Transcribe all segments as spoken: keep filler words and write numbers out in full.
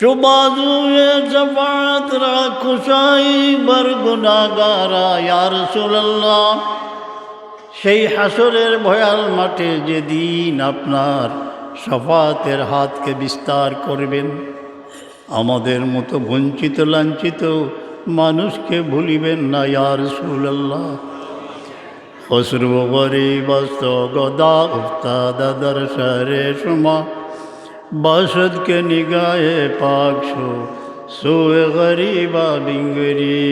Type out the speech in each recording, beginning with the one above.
تو بازوئے شفاعت را کشائی بر گناہگارا، یا رسول اللہ، সেই হাশরের ভয়াল মাঠে যেদিন আপনার শাফাআতের হাতকে বিস্তার করবেন, আমাদের মতো বঞ্চিত লাঞ্ছিত মানুষকে ভুলিবেন না, ইয়া রাসূলুল্লাহ। خسرو غریب است و گدا افتاده در شهر شما، باشد که نگاه پاک شو سوی غریبا بنگری।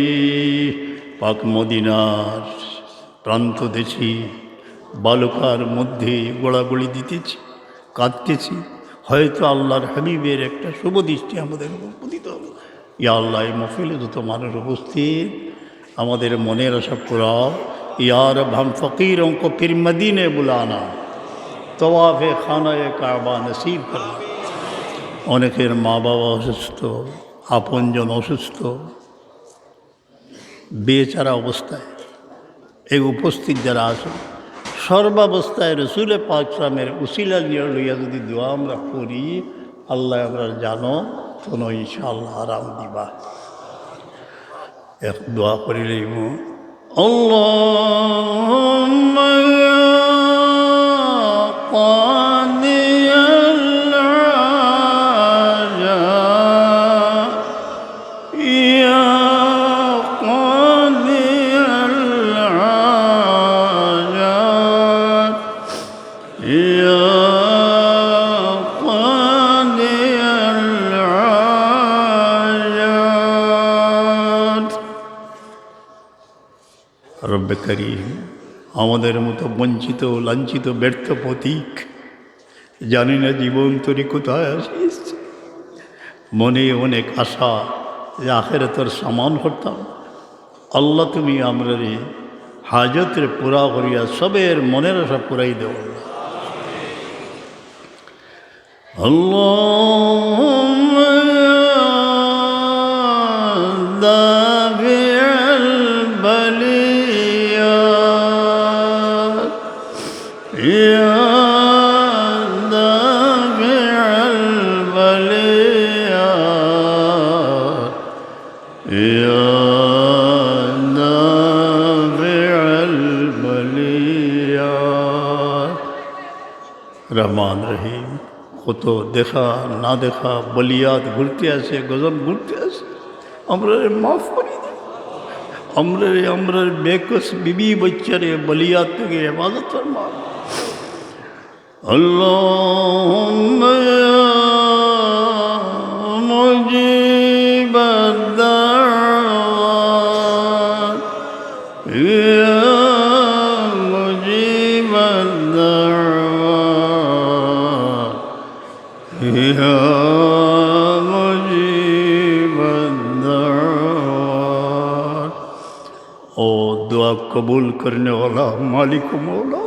পাক মদিনার প্রান্ত দেশে বালুকার মধ্যে গড়াগড়ি দিতেছি, কাঁদতেছি। হয়তো আল্লাহর হাবিবের একটা শুভ দৃষ্টি আমাদের উপর পতিত হবে। ইয়া আল্লাহ, এই মহফিলে যত মানুষ উপস্থিত, আমাদের মনের আশা পুরাও। ইয়া রব, হাম ফকিরোঁ কো ফির মদিনে বুলানা, তওয়াফে খানায়ে কাবা নসিব করনা। অনেকের মা বাবা অসুস্থ, আপনজন অসুস্থ, বেচারা অবস্থায় এই উপস্থিত যারা আছেন, সর্বাবস্থায় রসুলে পাক সালামের উসিলা নিয়ে লইয়া যদি দোয়া আমরা করি, আল্লাহ আমরা জানো তনো ইনশাআল্লাহ আরাম দিবা। এক দোয়া করি লইব। اللهم يا قاضي الحاجات، يا قاضي الحاجات، يا قاضي الحاجات। রব্বে করিম, আমাদের মতো বঞ্চিত, লাঞ্ছিত, ব্যর্থ পথিক, জানি না জীবন তরি কোথায় আসিস। মনে অনেক আশা যে আখেরাতর সামান করতাম। আল্লাহ, তুমি আমরারে হাজতরে পুরা করিয়া সবের মনের আশা পুরাই দেও। اللهم يا دافع البليات، يا دافع البليات، يا دافع البليات. রহমান রহিম, কত দেখা না দেখা বলিয়াত ঘুরতে আছে, গজব ঘুরতে আছে। আমরারে মাফ করি দে। আমরারে, আমরার বেকস বিবি বাচ্চারে বলিয়াত থেকে হেফাজত ফরমা। اللهم يا مجيب الدعوات، يا مجيب الدعوات، يا مجيب الدعوات. ও দোয়া কবুল করনেওয়ালা মালিক ও মৌলা,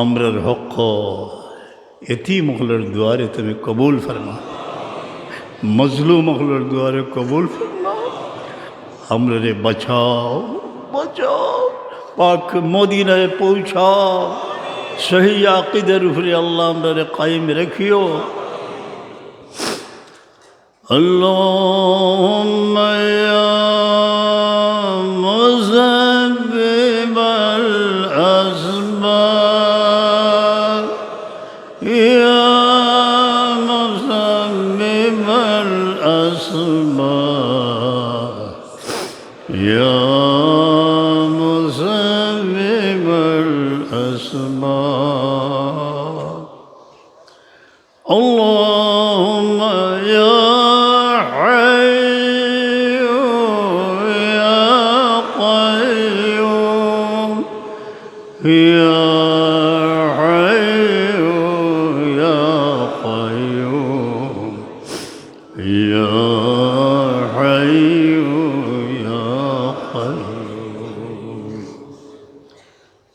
আমরার হক এতিম অকলর দুয়ারে তুমি কবুল ফরমা, মজলুম অকলর দুয়ারে কবুল ফরমা। আমরারে বাঁচাও, বাঁচাও, পাক মদিনায় পৌঁছাও, সহি আকিদার উপরে আল্লাহ আমরারে কায়েম রাখিও। اللهم يا مسبب الأسباب، يا مسبب الأسباب، يا مسبب الأسباب. اللهم يا حي يا قيوم، يا حي يا قيوم، يا حي يا قيوم.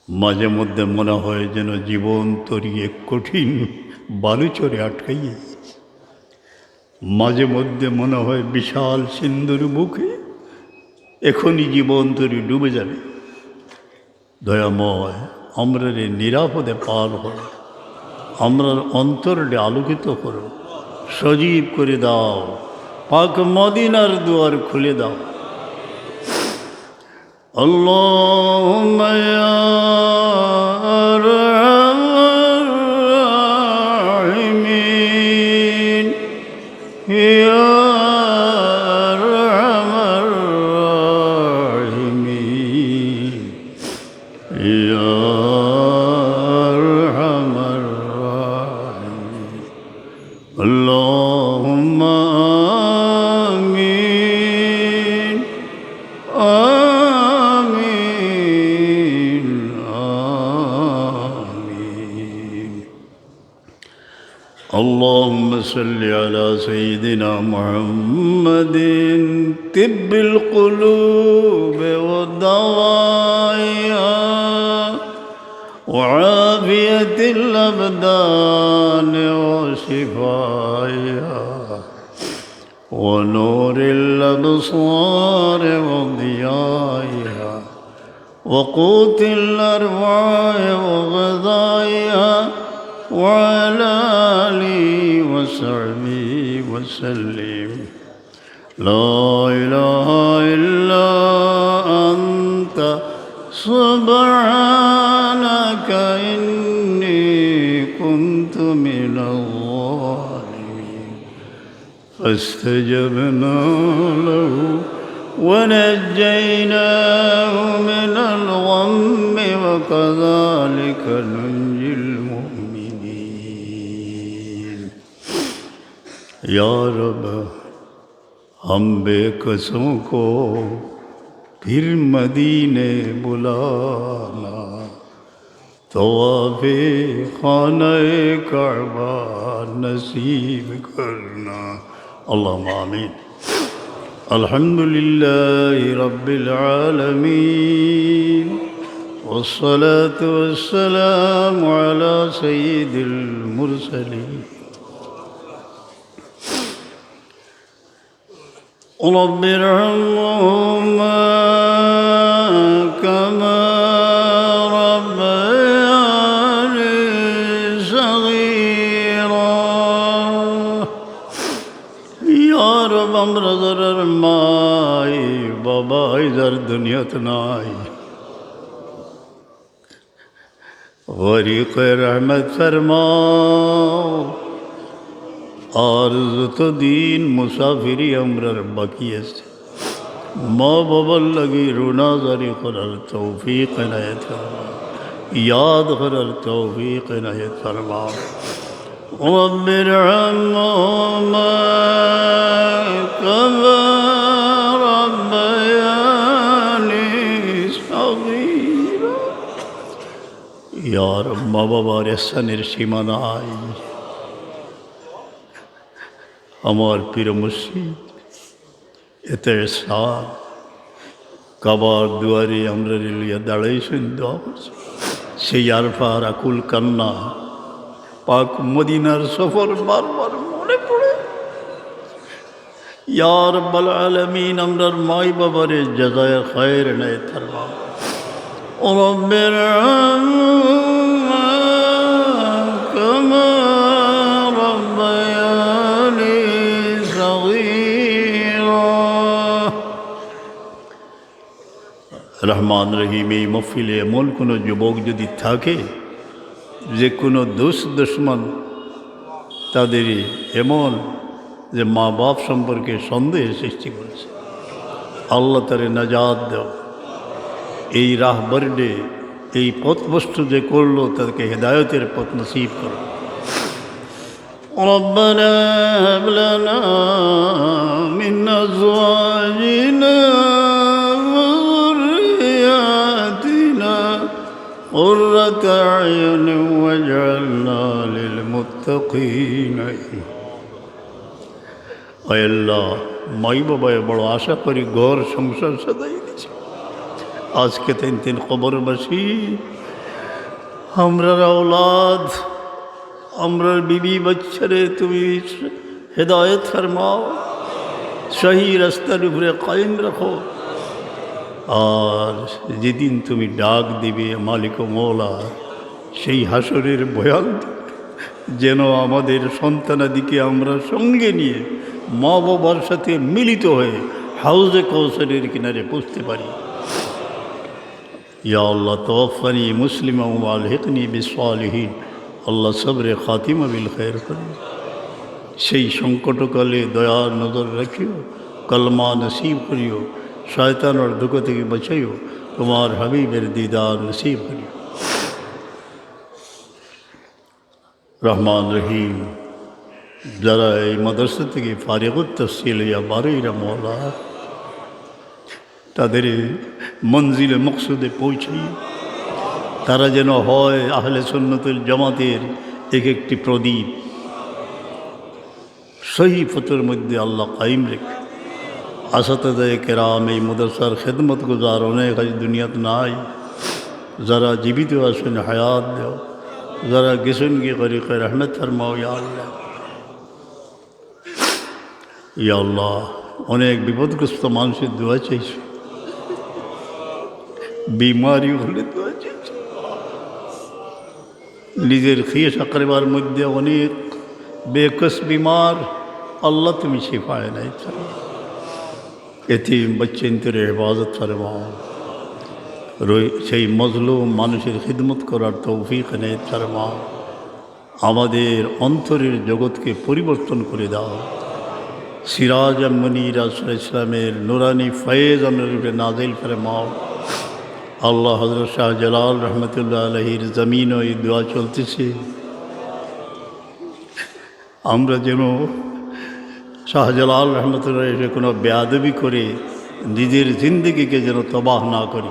মাঝে মধ্যে মনে হয় যেন জীবন তরি এক কঠিন বালুচরে আটকাইয়া গেছি। মাঝে মধ্যে মনে হয় বিশাল সিন্ধুর বুকে এখনই জীবন তরি ডুবে যাবে। দয়াময়, আমরারে নিরাপদে পার করো, আমরার অন্তররে আলোকিত করো। সজীব করে দাও, পাক মদিনার দুয়ার খুলে দাও। اللهم يا أرحم الراحمين، يا أرحم الراحمين، يا أرحم الراحمين. اللهم آمين، آمين، آمين. اللهم صل على سيدنا محمد طب القلوب ودوائها وعافية الأبدان وشفائها ونور الأبصار وضيائها وقوت الأرواح وغذائها وعلى آله وصحبه وسلم. لا إله إلا أنت سبحانك إني كنت من الظالمين. فاستجبنا له ونجيناه من الغم وكذلك ننجي المؤمنين. يا رب، ہم بے کسوں کو پھر مدینے بلانا، طواف خانہ کعبہ نصیب کرنا۔ اللهم آمين. الحمد لله رب العالمين، والصلاة والسلام على سيد المرسلين. رب ارحمهما كما ربياني صغيرا. ইয়া রব, আমরা যারার মাই বাবাই যার দুনিয়াত নাই, গরিকে রহমত ফরমাও। আর যতদিন মুসাফিরি আমরার বাকি আছে, মা বাবার লাগি রুনা জারি করার তৌফিক এনায়েত ফরমাও, ইয়াদ করার তৌফিক এনায়েত ফরমাও। رب ارحمهما كما ربياني صغيرا. ইয়া রব, মা বাবার এহসানের সীমা নাই। আমার পীর মুর্শিদ এতে এহসান কাবার দুয়ারে আমরারে লইয়া দাঁড়াইছইন, দোয়া করছইন। সেই আরফার আকুল কান্না, পাক মদিনার সফর বারবার মনে পড়ে। ইয়া রাব্বাল আলামিন, আমরার মাই বাবারে জাযায়ে খায়ের এনায়েত ফরমাও। رب ارحمهما كما ربياني صغيرا. রহমান রহিম, এই মহফিলে এমন কোনো যুবক যদি থাকে, যে কোনো দুষ্ট দুশমন তাদের এমন যে মা বাপ সম্পর্কে সন্দেহের সৃষ্টি করেছে, আল্লাহ তারে নাজাত দাও। এই রাহবারডে, এই পথভ্রষ্ট যে করলো, তাদেরকে হেদায়েতের পথ নসিব করো। ربنا هب لنا من أزواجنا وذرياتنا قرة أعين واجعلنا للمتقين إماما. আয় আল্লাহ, মাই বাবায় বড় আশা করি ঘর সংসার সাজাই দিছে, আজকে তিন তিন কবরবাসী। আমরার আওলাদ, আমরার বিবি বাচ্চারে তুমি হেদায়েত ফরমাও, সহি রাস্তার উপরে কায়েম রাখো। আর যেদিন তুমি ডাক দিবে মালিক ও মওলা, সেই হাশরের বয়ান যেন আমাদের সন্তানাদিকে আমরা সঙ্গে নিয়ে মা বাবার সাথে মিলিত হয়ে হাউজে কাউসারের কিনারে পৌঁছতে পারি। ইয়া আল্লাহ, তাওয়াফফানি মুসলিমা ওয়া আলহিকনি বিসসালিহিন। আল্লাহ, সবরে খাতিমা বিল খায়ের করিও। সেই সংকটকালে দয়ার নজর রাখিও, কলমা নসিব করিও, শয়তানর ধোকা থেকে বাঁচাইও, তোমার হাবিবের দিদার নসিব করিও। রহমান রহিম, যারা এই মাদ্রাসা থেকে ফারিগুত তাহসিল হইয়া বারইরা মওলা, তাদের এই মঞ্জিলে মকসুদে পৌঁছাই, তারা যেন হয় আহলে সুন্নতুল জামাতের এক একটি প্রদীপ। সহি পথের মধ্যে আল্লাহ কায়েম রেখে। আসাতেজায়ে কেরাম, এই মাদ্রাসার খেদমত গুজার অনেক আজ দুনিয়াত নাই। যারা জীবিত আছেন, হায়াত দেও। যারা গেছেন গি, গরিকে রহমত ফরমাও, ইয়া আল্লাহ। ইয়া আল্লাহ, অনেক বিপদগ্রস্ত মানুষের দোয়া চাইছে, বিমারি হলে দোয়া চাইছে। নিজের খিয়েস আকরিবার মধ্যে অনেক বেকস বিমার, আল্লাহ তুমি শিফা এনায়েত ফরমাও। এতিম বাচ্চাইন্তরে হেফাজত ফরমাও। রই-, সেই মজলুম মানুষের খিদমত করার তৌফিক এনায়েত ফরমাও। আমাদের অন্তরের জগৎকে পরিবর্তন করে দাও। সিরাজ মুনীর রাসূল ইসলামের নুরানি ফয়েজ আমরা উপরে নাজিল ফরমাও। আল্লাহ হযরত শাহজালাল রহমতুল্লাহ আলাইহির জমিনও এই দোয়া চলতেছে। আমরা যেন শাহজালাল রহমতুল্লাহ আলাইহির কোনো বেয়াদবি করে নিজের জিন্দেগিকে যেন তবাহ না করি।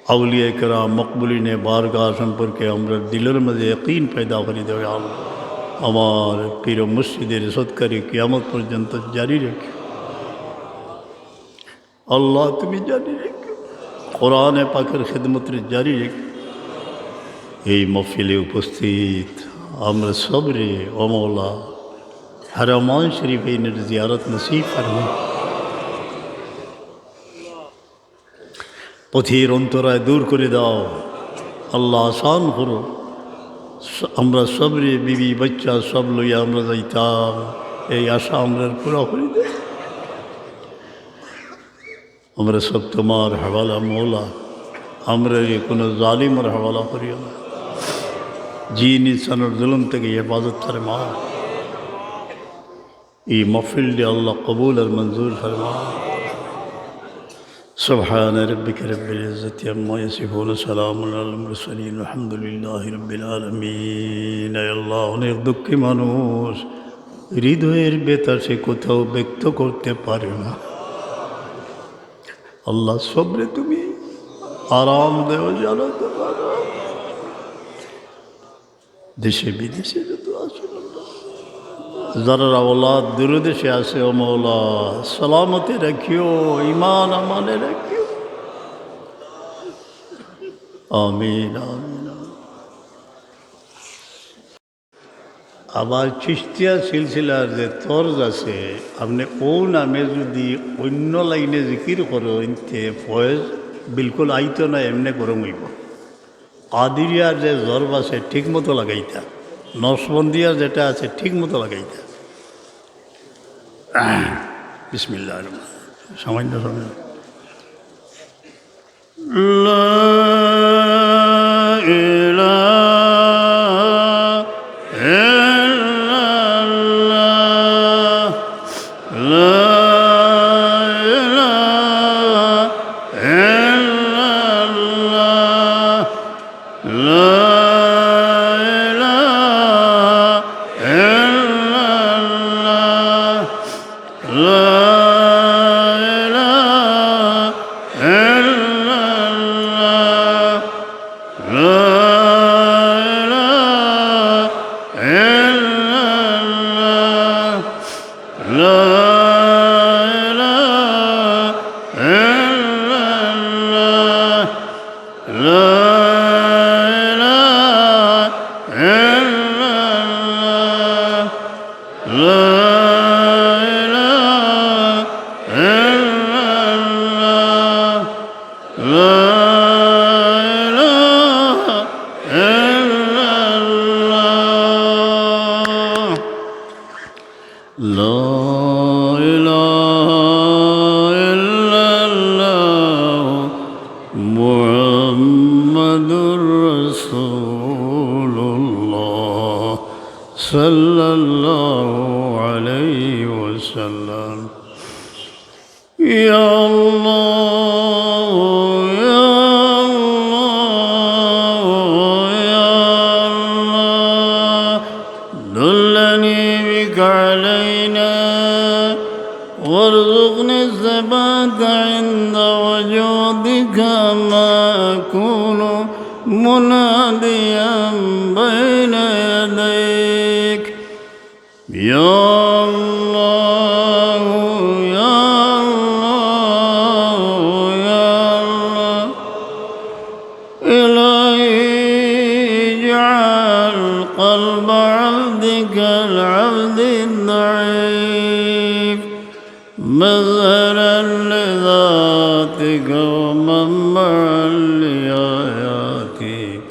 আউলিয়া কেরাম, মকবুলিনে বারগাহ সম্পর্কে আমরা দিলের মাঝে ইয়াকিন পয়দা করি দেও, ইয়া আল্লাহ। আমার পীর মুর্শিদের সদকারে কিয়ামত পর্যন্ত জারি রেখো। আল্লাহ, তুমি জারি রেখো। কোরআনে পাকের খেদমতরে জারি রেখো। এই মহফিলে উপস্থিত আমরা সবরে, ও মওলা, হারামাইন শরীফাইনের জিয়ারত নসিব ফরমাও। পথের অন্তরায় দূর করে দাও, আল্লাহ, আসান করো। স-, আমরা সবরে, বিবি, বাচ্চা সব লইয়া আমরা যাইতাম, এই আশা আমরার পুরা করি দাও। আমরা সব তোমার হাওয়ালা মওলা, আমরারে কোনো জালিমর হাওয়ালা করিও না। জিন ইনসানর জুলুম থেকে হেফাজত ফরমাও। এই মহফিলরে আল্লাহ কবুল আর মঞ্জুর ফরমাও। سبحان ربك رب العزة عما يصفون، سلام على المرسلين، والحمد لله رب العالمين। আয় আল্লাহ, অনেক দুঃখী মানুষ, হৃদয়ের ব্যথা সে কোথাও ব্যক্ত করতে পারে না। আল্লাহ, সবরে তুমি আরাম দেও, জান্নাত দাও। দেশে বিদেশে যত আছেন আল্লাহ, যারার আওলাদ দূরে দেশে আছে, ও মওলা, সালামতে রাখিও, ইমান আমানে রাখিও। আমিন, আমিন, আমিন। আবার চিশতিয়া সিলসিলার যে তর্জ আছে, আপনে অউ নামে যুদি অইন্য লাইনে জিকির করইন, তে ফয়েজ বিলকুল আইতো না, এমনে গরম অইবো। কাদিরিয়ার যে জরব আছে, ঠিক মতো লাগাইতা। নকশবন্দিয়ার যেটা আছে, ঠিক মতো লাগাইতা। বিসমিল্লাহির রহমানির রহিম। সামান্য সময়। لا إله إلا الله، لا إله إلا الله، لا إله إلا الله، لا إله إلا الله، لا إله إلا الله، لا إله إلا الله، لا إله إلا الله، لا إله إلا الله، لا إله إلا الله، لا إله إلا الله محمد رسول الله صلى الله عليه وسلم. يا الله، يا الله، يا الله، دلني بك علينا، وارزقني الثبات عند وجودك، ما أكون مناديا بين يديك. يا الله، يا الله، يا الله. إلهي اجعل قلب عبدك العبد الضعيف مظهرا لذاتك ومنبعا لآياتك.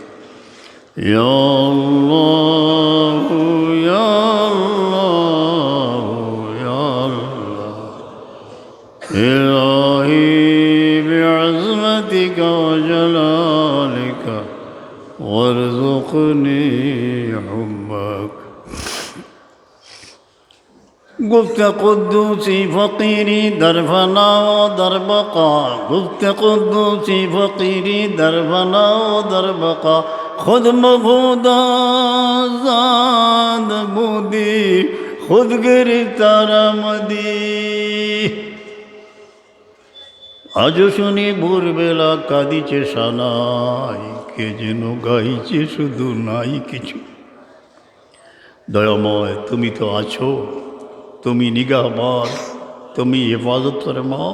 يا الله، يا الله، يا الله. إلهي بعظمتك وجلالك وارزقني حبك. گفت قدوسی فقیری در فنا و در بقا، گفت قدوسی فقیری در فنا و در بقا، خود بخود آزاد بودی، خود گرفتار آمدی. আজও শুনি ভোরবেলা কাঁদিছে সানাই, কে যেন গাইছে শুধু নাই কিছু। দয়াময়, তুমি তো আছো, তুমি নিগাহবান, তুমি হেফাজত ফরমাও।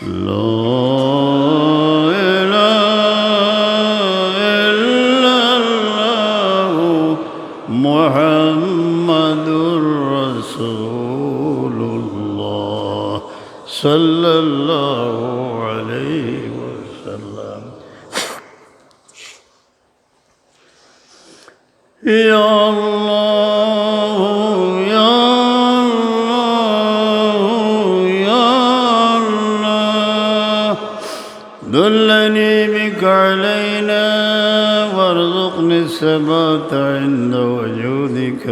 لا إله إلا الله محمد رسول الله صلى الله عليه وسلم. يا الله، يا الله، يا الله، دلني بك علينا وارزقني الثبات عند وجودك،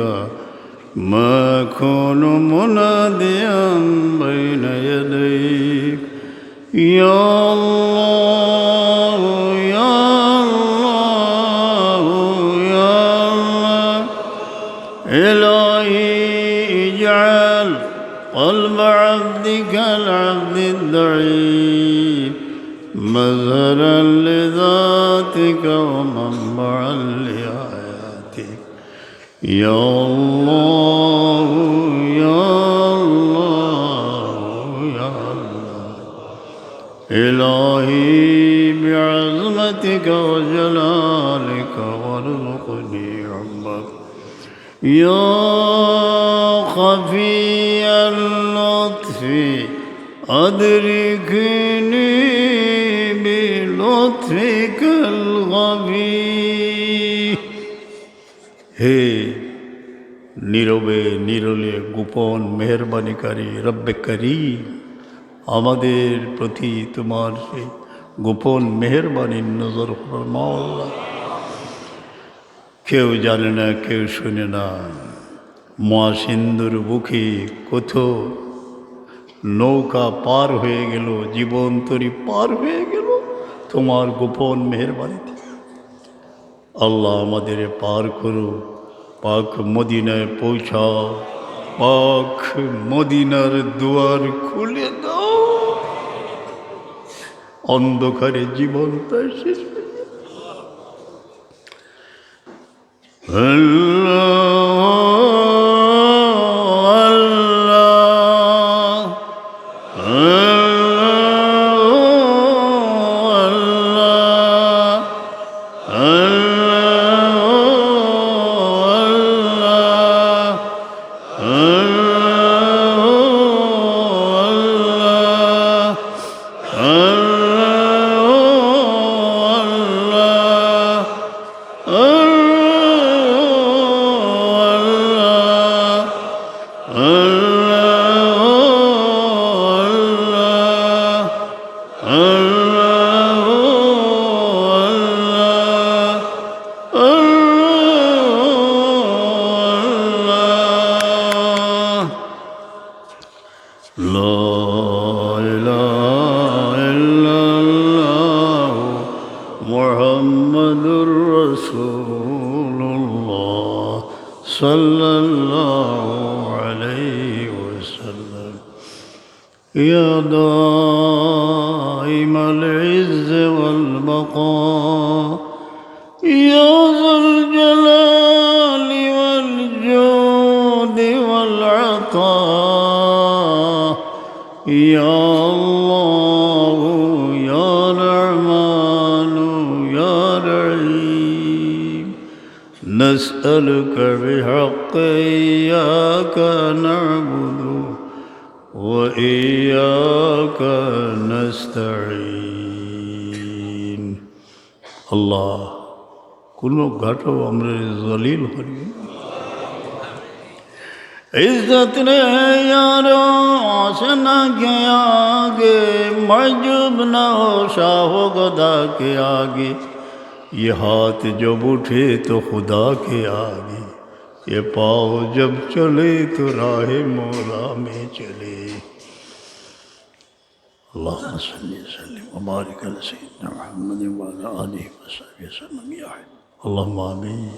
ما أكون مناديا بين يديك. يا الله، يا الله، يا الله. إلهي اجعل قلب عبدك العبد الضعيف مظهرا لذاتك ومنبعا لآياتك. يا الله، يا الله، يا الله. إلهي بعظمتك وجلالك وارزقني حبك. يا خفي اللطف أدركني بلطفك الخفي. হে নীরবে নিরলে গোপন মেহেরবানিকারী রব্বে করিম, আমাদের প্রতি তোমার সেই গোপন মেহেরবানির নজর ফরমাও আল্লাহ। কেউ জানে না, কেউ শুনে না। মহাসিন্ধুর বুকে কত নৌকা পার হয়ে গেল, জীবন তরি পার হয়ে গেল তোমার গোপন মেহেরবানিতে। আল্লাহ, আমাদের পার করো, পাক মদিনায় পৌঁছাও, পাক মদিনার দুয়ার খুলে দাও। অন্ধকারে জীবনটা শেষ হয়ে গেল। আল্লাহ, আল্লাহ, আল্লাহ, আল্লাহ, আল্লাহ। لا إله إلا الله محمد رسول الله صلى الله عليه وسلم. يا دائم العز والبقاء، يا ذا الجلال والجود والعطاء، يا الله، يا رحمن، يا رحيم، نسألك بحق إياك نعبد وإياك نستعين. আল্লাহ, কুনু ঘাটো আমরারে জলিল করিও না। عزت نے یارو آسنا کے آگے، معجب نہ ہو شاہ و گدا کے آگے۔ یہ ہاتھ جب اٹھے تو خدا کے آگے، یہ پاؤں جب چلے تو راہ مولا میں چلے۔ اللهم صل وسلم وبارك على سيدنا محمد وعلى آله وصحبه وسلم يا حي. اللهم آمين.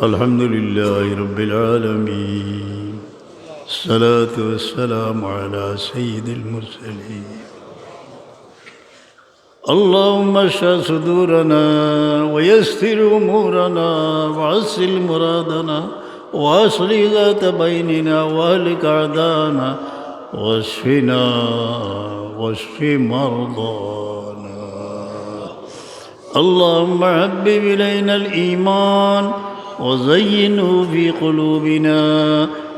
الحمد لله رب العالمين. الصلاة والسلام على سيد المرسلين. اللهم اشرح صدورنا ويسر أمورنا وحصل مرادنا وأصلح ذات بيننا وأهلك أعداءنا واشفنا واشف مرضانا. اللهم حبب إلينا الإيمان وزينه في قلوبنا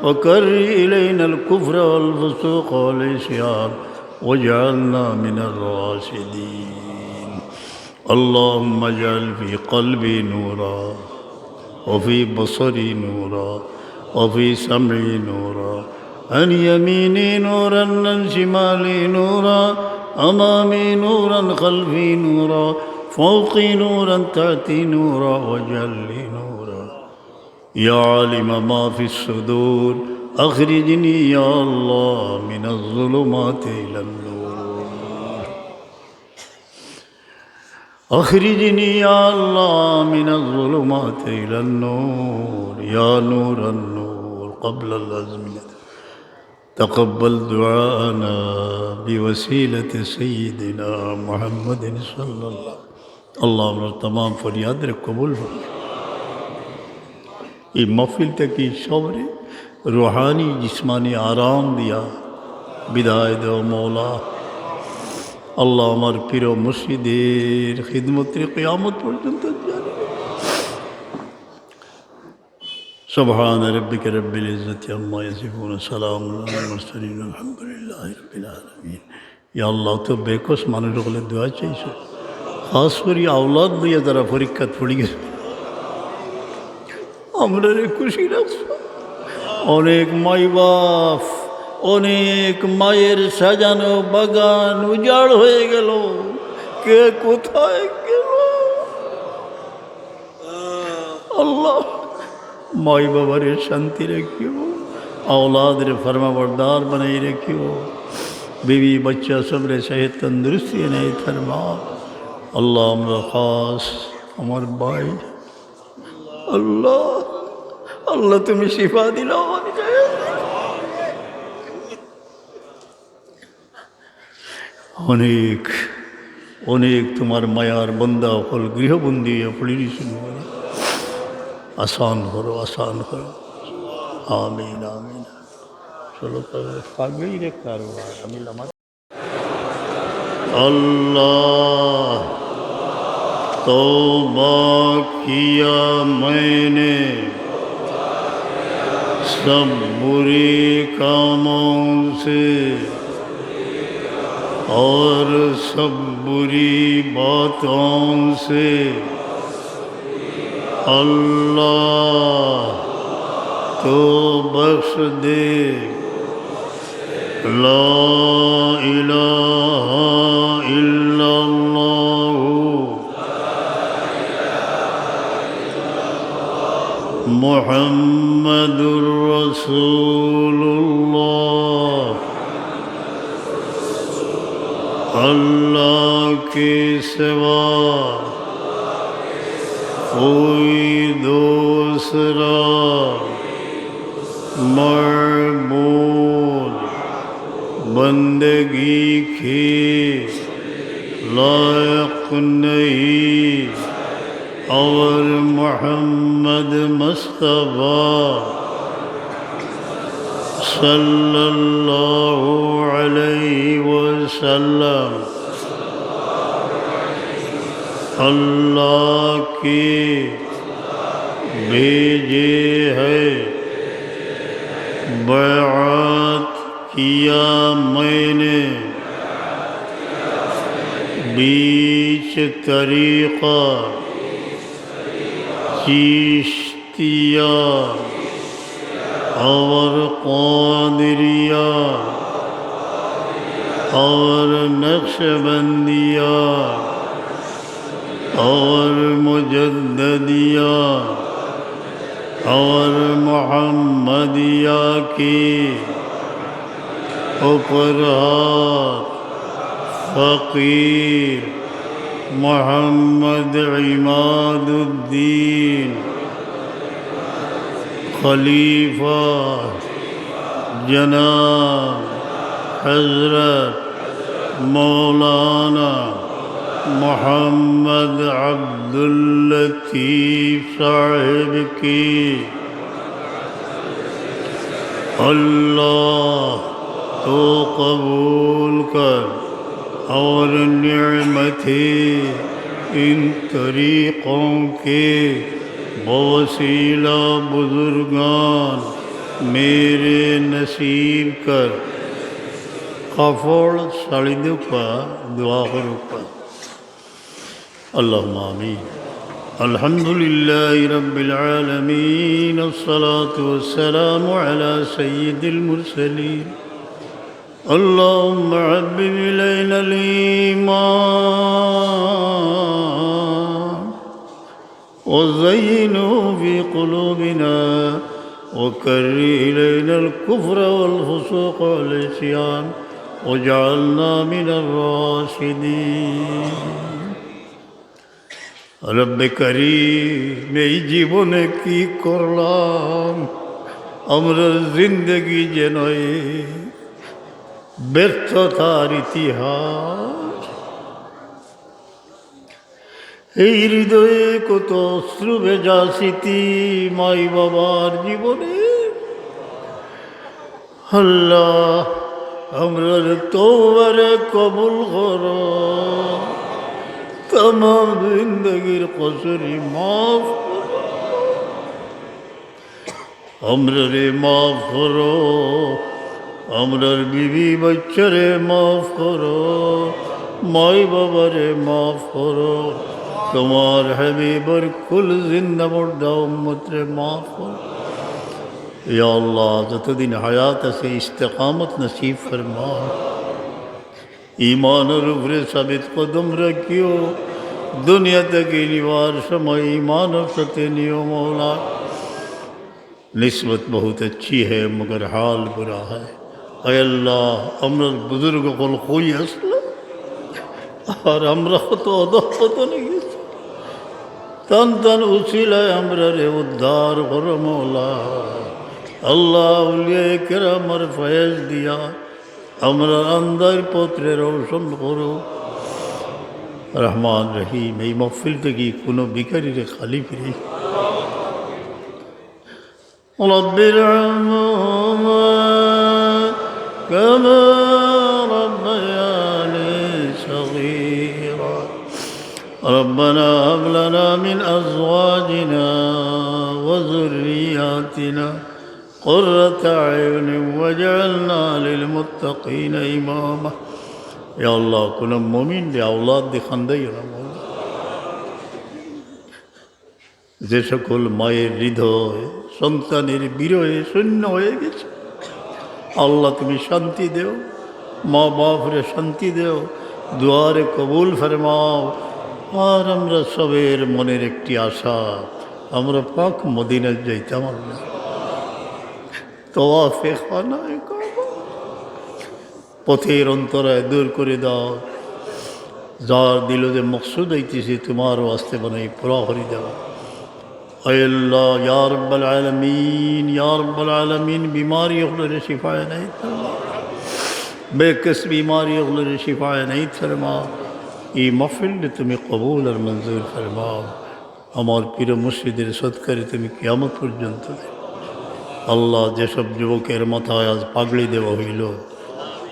وكره إلينا الكفر والفسوق والعصيان واجعلنا من الراشدين. اللهم اجعل في قلبي نورا وفي بصري نورا وفي سمعي نورا، عن يميني نورا، عن شمالي نورا، أمامي نورا، خلفي نورا، فوقي نورا، تحتي نورا، واجعل لي نورا. يا عالم ما في الصدور، أخرجني يا الله من الظلمات إلى النور. أخرجني يا الله من الظلمات إلى النور، يا نور النور قبل الأزمنة. تقبل دعاءنا بوسيلة سيدنا محمد صلى الله. আল্লাহ, আমরার তামাম ফরিয়াদরে কবুল করো। এই মাহফিল থাকি সবরে রুহানি, জিসমানি আরাম দিয়া বিদায় দেও মওলা। আল্লাহ, আমার পীর ও মুর্শিদের খিদমতরে কিয়ামত পর্যন্ত জারি রাখো। سبحان ربك رب العزة عما يصفون، سلام على المرسلين، والحمد لله رب العالمين. ইয়া আল্লাহ, তো বেকস মানুষ অকলে দোয়া চাইছে, খাস করি আওলাদ লইয়া যারা পরীক্ষাত পড়ি গেছে, আমরারে খুশি রাখছো। অনেক মাই বাপ, অনেক মায়ের সাজানো বাগান উজাড় হয়ে গেল, কে কোথায় গেল? আল্লাহ, মাই বাবারে শান্তি রাখিও, আওলাদরে ফরমাবরদার বানাই রাখিও, বিবি বাচ্চা সবরে সেহত তন্দুরুস্তি এনায়েত ফরমাও। আল্লাহ, আমরা খাস আমার ভাই, আল্লাহ, আল্লাহ তুমি শিফা দিলাও। অনেক, অনেক তোমার মায়ার বান্দা অকল গৃহবন্দী অইয়া পড়ি রইছইন। আসান করো, আসান করো। আমিন, আমিন। চলো, তবে পাগলেই রে কারবার, আমি লামাজ। अल्लाह, तौबा किया मैंने सब बुरे कामों से और सब बुरी बातों से। अल्लाह, तो बख्श दे। لا إله إلا الله محمد رسول الله। اللہ کے سوا کوئی دوسرا معبود بندگی کے لائق نہیں، اور محمد مصطفیٰ صلی اللہ علیہ وسلم اللہ کے بھیجے ہیں۔ بیعت کیا میں نے بیچ طریقہ چشتیہ اور قادریہ اور نقشبندیہ اور مجددیہ اور محمدیہ کے اوپر ہاتھ فقیر محمد عماد الدین خلیفہ جناب حضرت مولانا محمد عبداللطیف صاحب کی اللہ تو قبول کر اور نعمتیں ان طریقوں کے بوسیلہ بزرگان میرے نصیب کر۔ কাপড় ছাড়ি দেউক্কা, দোয়া করুক্কা। اللهم آمين. الحمد لله رب العالمين، الصلاة والسلام على سيد المرسلين. اللهم حبب إلينا الإيمان وزينه في قلوبنا وكره إلينا الكفر والفسوق والعصيان واجعلنا من الراشدين। রব্বে করিম, এই জীবনে কি করলাম, আমরার জিন্দেগি যেন এই ব্যর্থতার ইতিহাস। এই হৃদয়ে কত অশ্রু ভেজা স্মৃতি মাই বাবার জীবনে। আল্লাহ, আমরার তওবারে কবুল করো, তামাম জিন্দেগির কসুরি মাফ করো। আমরারে মাফ করো, আমরার বিবি বাচ্চারে মাফ করো, মাই বাবারে মাফ করো, তোমার হাবিবর কুল জিন্দা মুর্দা উম্মতরে মাফ করো। ইয়া আল্লাহ, যতদিন হায়াত আছে ইস্তেকামত নসিব ফরমাও। ইমানর উপরে সাবিত কদম রাখিও, দুনিয়া থাকি নিবার সময় ইমানর সাথে নিও মওলা। نسبت بہت اچھی ہے مگر حال برا ہے۔ اے আল্লাহ, আমরার বুজুর্গ অকল কই আছলা, আর আমরা কত অধঃপতনে গেছি। তান তান উসিলায় আমরারে উদ্ধার করো মওলা। আল্লাহ, আউলিয়ায়ে কেরামর ফয়েজ দিয়া আমরার আন্ধার পথরে রওশন করো। রহমান রহিম, এই মাহফিল থাকি কুনু ভিখারিরে খালি ফিরাইও না। رب ارحمهما كما ربياني صغيرا. ربنا هب لنا من أزواجنا وذرياتنا قرة أعين واجعلنا للمتقين إماما. ইয়া আল্লাহ, কুনু মুমিনরে আওলাদ দিয়া কান্দাইও না মওলা। যে সকল মায়ের হৃদয় সন্তানের বিরহে শূন্য হয়ে গেছে, আল্লাহ তুমি শান্তি দেও, মা বাপরে শান্তি দেও, দোয়ারে কবুল ফরমাও। আর আমরা সবের মনের একটি আশা, আমরা পাক মদিনাত যাইতাম আল্লাহ। তওয়াফে খানায়ে কাবা। পথের অন্তরায় দূর করে দাও। যার দিলো যে মকসুদ অইতেছে তোমার ওয়াস্তে বানাই পুরা করি দাও। আয় আল্লাহ, ইয়া রাব্বাল আলামিন, ইয়া রাব্বাল আলামিন, বিমারি অকলরে শিফা এনায়েত ফরমাও। বেকস বিমারি অকলরে শিফা এনায়েত ফরমাও। এই মাহফিলরে তুমি কবুল আর মঞ্জুর ফরমাও। আমার পীর মুর্শিদের সদকারে তুমি কিয়ামত পর্যন্ত দেও। আল্লাহ, যেসব যুবকের মাথায় আজ পাগড়ি দেওয়া হইল,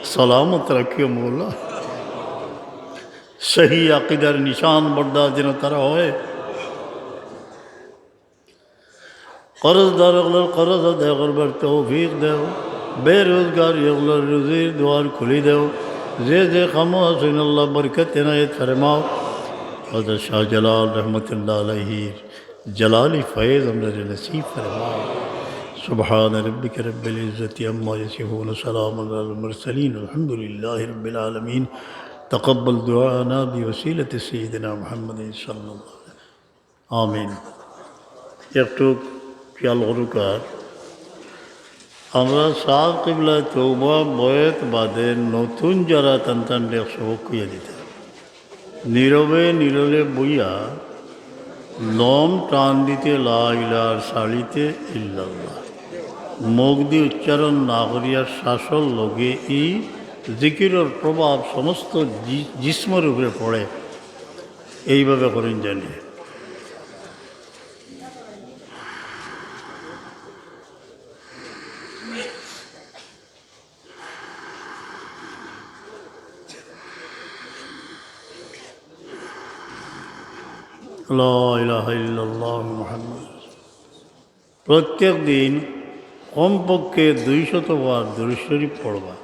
সালামত রাখিও মওলা। সহি আকিদার নিশান বরদার যেন তারা হয়। কর্জদার অকলর কর্জ আদায় করবার তৌফিক দেও। বেরোজগার অকলর রুজির দুয়ার খুলি দেও। যে যে কামো আছইন আল্লাহ বরকত এনায়েত ফরমাও। হযরত শাহজালাল রহমতুল্লাহ আলাইহির জালালি ফয়েজ আমরারে নসিব ফরমাও। سبحان ربك رب العزة عما يصفون وسلام على المرسلين والحمد لله رب العالمين. تقبل دعاءنا بوسيلة سيدنا محمد صلى الله عليه وسلم. আমিন। একটু খেয়াল করুক আর, আমরা সাব কিবলায় তওবা বয়েত বাদে নতুন যারা তান তান এক সবক কইয়া দিতা। নীরবে নীরবে বইয়া লম টান দিতে লা ইলাহা আর ছাড়িতে ইল্লাল্লাহ। মুখ দি উচ্চারণ না করিয়া শ্বাসর লগে ই জিকিরর প্রভাব সমস্ত জি-, জিসমর উপরে পড়ে। এইভাবে করইন জানি। লা ইলাহা ইল্লাল্লাহু মুহাম্মাদুর রাসূলুল্লাহ। প্রত্যেক দিন কমপক্ষে দুইশত বার দুরূদ শরীফ পড়বা।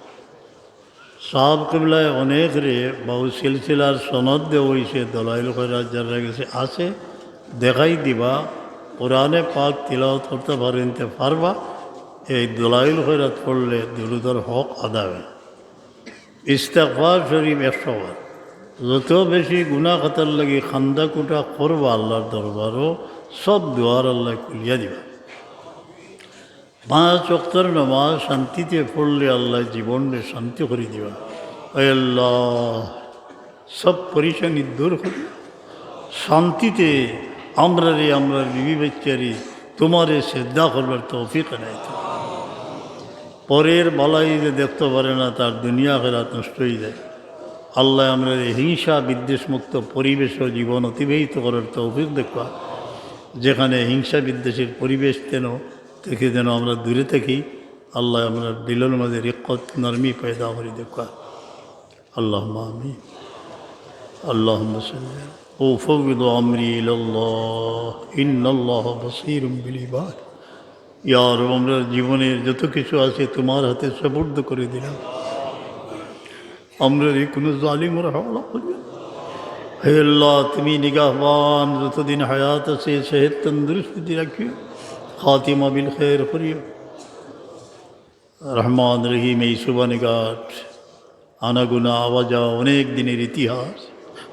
সাব কিবলায় অনেকরে বাউ সিলসিলার সনদ দেওয়া অইছে, দলাইল খয়রাত যারার গেছে আছে, দেখাই দিবা। কোরআনে পাক তিলাওয়াত করতা পারইন তে পারবা। এই দলাইল খয়রাত পড়লে দুরূদর হক আদায় অয়। ইস্তেগফার শরীফ একশো বার। যত বেশি গুনাহ খাতার লাগি কান্দা-কুটা করবা আল্লাহর দরবারো, সব দুয়ার আল্লায় খুলিয়া দিবা। পাঁচ ওয়াক্তর নামাজ শান্তিতে পড়লে আল্লায় জীবনরে শান্তি করি দিবা। আয় আল্লাহ, সব পরেশানি দূর করি শান্তিতে আমরারে, আমরার বিবি বাচ্চারে তোমারে সেজদা করবার তৌফিক এনায়েত। পরের ভালাই যে দেখতে পারে না, তার দুনিয়া আখেরাত নষ্ট হয়ে যায়। আল্লাহ আমরারে হিংসা বিদ্বেষ মুক্ত পরিবেশো জীবন অতিবাহিত করার তৌফিক দেউক্কা। যেখানে হিংসা বিদ্বেষের পরিবেশ তেন থেকে যেন আমরা দূরে থাকি। আল্লাহ আমরার দিলর মাঝে রিক্কত নরমি পয়দা করি দেউক্কা। اللهم آمين. اللهم صل. أفوض أمري إلى الله إن الله بصير بالعباد. ইয়া রব, আমরার জীবনের যত কিছু আছে তোমার হাতে সুপুর্দ করে দিলাম। আমরারে কুনু জালিমর হাওলা করিও না। হে আল্লাহ, তুমি নিগাহবান, যতদিন হায়াত আছে সেহত তন্দুরুস্তি রাখিও, খাতিমা বিল খের করিও। রহমান রহিম, এই সুবর্ণঘাট আনাগোনা আওয়া যাওয়া অনেক দিনের ইতিহাস।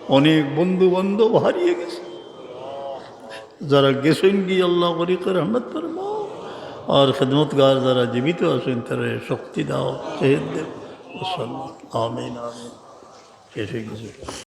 অনেক বন্ধু বান্ধব হারিয়ে গেছে, যারা গেছেন গি আল্লাহ করি রহমত ফরমাও। আর খেদমতগার যারা জীবিত আছেন তারা শক্তি দাও, সেহেদ দেও। আমিন, আমিন। শেষ হয়ে গেছে।